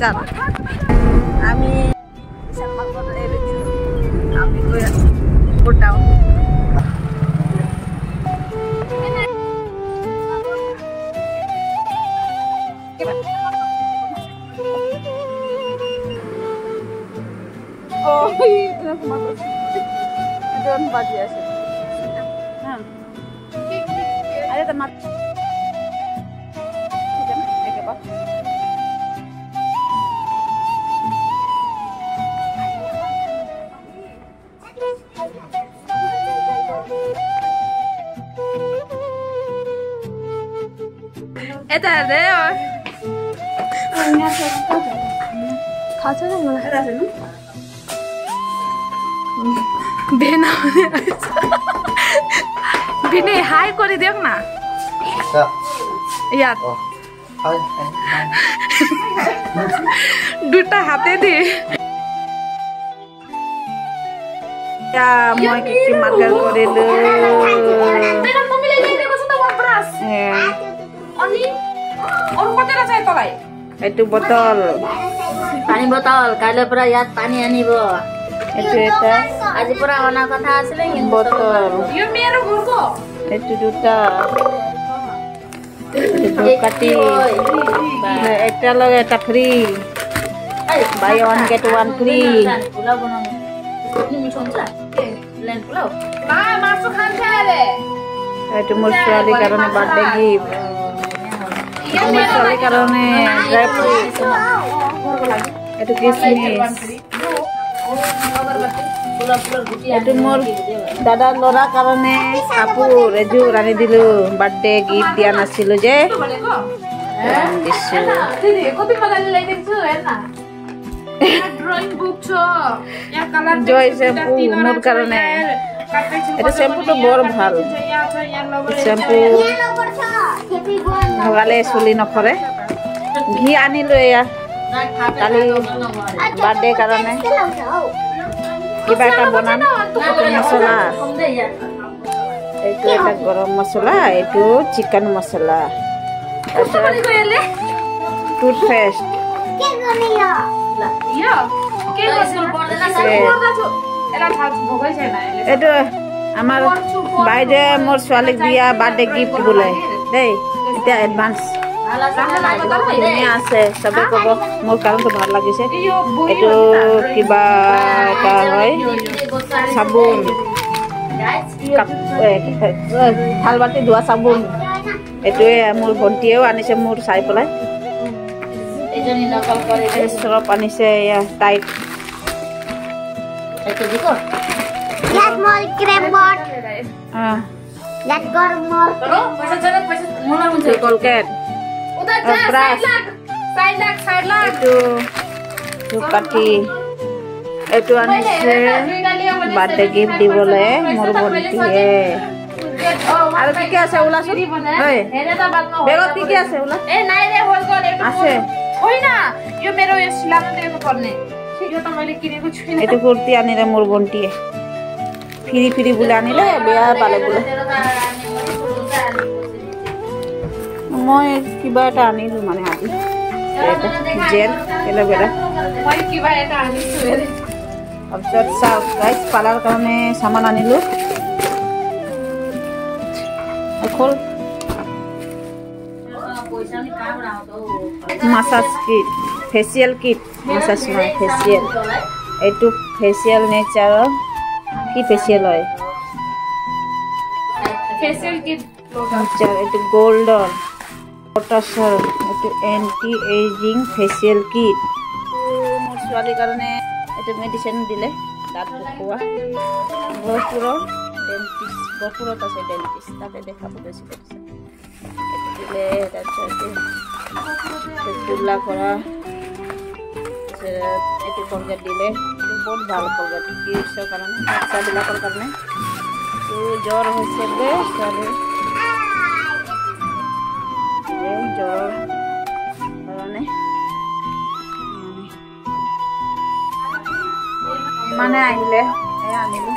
চাল আমি এৰি দিলোঁ, আমি গৈ আছোঁ টাউন। বাজি আছে। আরে তা यता हेर्दै थाहा छैन मलाई। बेना बिने हाई गरिदेऊ न यार, दुटा हाते দি। মই কি মাৰ্কাৰ কৰিলো। এইটো বটল, পানী বটল, কাইলৈৰ পৰা ইয়াত পানী আনিব। এইটো এটা আজিৰ পৰা অনা কথা আছিলে বটল, এইটো দুটা ধূপকাঠি, এটা লগে এটা free, buy one get one free. এইটো মোৰ ছোৱালীৰ কাৰণে বাৰ্থডে গিফ্ট, মোৰ ছোৱালীৰ কাৰণে ড্ৰাই ফ্ৰুট, এইটো কিচমিচ, এইটো মোৰ দাদাৰ ল'ৰাৰ কাৰণে কাপোৰ এযোৰ আনি দিলো। বাৰ্থডে গিফ্ট দিয়া নাছিলো যে দিছো। জয় শ্বেম্পু মোৰ কাৰণে, এইটো শ্বেম্পুটো বৰ ভাল শ্বেম্পু, লগালে চুলি নসৰে। ঘি আনিলো এয়া কালি বাৰ্থডে কাৰণে, কিবা এটা বনাম। মছলা এইটো এটা গৰম মছলা, এইটো চিকেন মছলা, টুথপেষ্ট। এইটো আমাৰ বাইদেৱে মোৰ ছোৱালীক দিয়া বাৰ্থডে গিফ্ট বোলে দেই, এতিয়া এডভান্স ধুনীয়া আছে, চবে ক'ব মোৰ কাৰণটো ভাল লাগিছে। এইটো কিবা এটা হয় চাবোন, থাল বাতি ধোৱা চাবোন, এইটোৱে মোৰ ভণ্টিয়েও আনিছে মোৰ চাই পেলাই। চৰপ আনিছে এয়া টাইট। কলগেট, এইটো ধূপকাঠি, এইটো আনিছে বাৰ্থডে গিফ্ট দিবলৈ মোৰ ভণ্টিয়ে। আৰু কি কি আছে ওলাচোন, বেগত কি কি আছে ওলা আছে। এইটো কুৰ্তি আনিলে মোৰ ভণ্টিয়ে, ফ্ৰী ফ্ৰী বোলে আনিলে, বেয়া পালে বোলে। মই কিবা এটা আনিলো মানে আজি জেল এল'ভেৰা। তাৰপিছত চাওক গাইজ, পালাৰ কাৰণে চামান আনিলো। খোল, massage kit, facial kit, massage নহয় ফেচিয়েল। এইটো ফেচিয়েল নেচাৰৰ কি ফেচিয়েল হয়, এইটো গল্ডৰ পটাছৰ, এইটো এণ্টি এজিং ফেচিয়েল কিট। মোৰ ছোৱালীৰ কাৰণে এইটো মেডিচিন দিলে দাঁত খোৱা, গহপুৰৰ ডেণ্টিষ্ট, গহপুৰত আছে ডেণ্টিষ্ট, তাতে দেখাব গৈছিলে। এইটো দিলে, তাৰপিছত কুল্লা কৰা, তাৰপিছত এইটো কলগেট দিলে, এইটো বহুত ভাল কলগেট কিডছৰ কাৰণে, বাচ্চাবিলাকৰ কাৰণে। এইটো জ্বৰ হৈছে বোলে ছোৱালীৰ, জ্বৰৰ কাৰণে মানে আহিলে এয়া আনিলো।